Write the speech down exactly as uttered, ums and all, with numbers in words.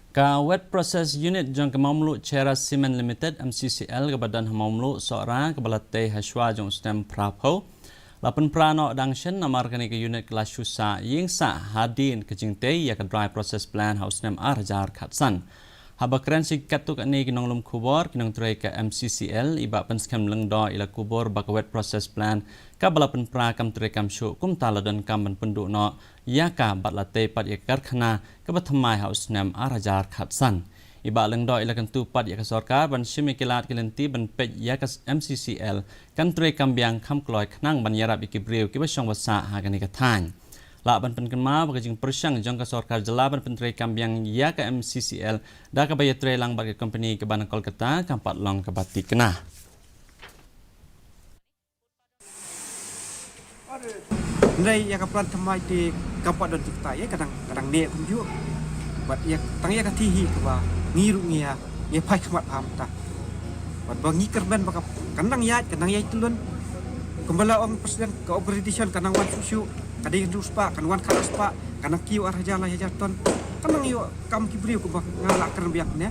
Ka Wet Process Unit jong ka Mawmluh Cherra Cement Limited, M C C L, kaba don ha Mawmluh Sohra, kaba la tei ha shuwa jong u snem phra phew, la pynpra noh dang shen namar kane ka unit ka la shu sah ïing sah hadien ka jingtei ïa ka Dry Process Plant ha u snem ar hajar khatsan. Haba kren sha ki katto katne ki nonglum khubor, ki nongtrei ka M C C L, i Bah Pynskhem Lyngdoh, i la kubur ba ka Wet Process Plant kaba la pynpra kam trei kam shuh, kumta la donkam ban pynduh noh ïa ka bad la tei pat ïa ka karkhana kaba thymmai ha u snem ar hajar khatsan. I Bah Lyngdoh i la kyntu pat ïa ka sorkar ban shim ïa ki lad ki lynti ban peit ïa ka M C C L kan trei kam biang kham kloi khnang ban ïarap ïa ki briew kiba shong ba sah ha kane ka thaiñ. Lah ban pynkynmaw ba ka jingpyrshang jong ka sorkar jylla ban pyntrei kam biang ïa ka M C C L da kaba ïatrei lang bad ka kompani kaba na Kolkata kam pat long kaba thikna. Hynrei ïa ka plan thymmai te kam pat don jingktah ïa ka dang, ka dang neh kumjuh. Bad ïa tang ïa ka thih hi kaba ngi ruh ngi ïa, ngi phai khmat pham ta. Bad ba ngi kyrmen ba ka, kan nang ïaid, kan nang ïaid tylun. Kumba la ong president, ka upgradation kan nang wan shuh shuh, ka dei hynriew spah, kan wan khatsaw spah, kan nang kiew ar hajar lai hajar ton. Kan nang ïoh kam ki briew kumba nga la kren biang ne.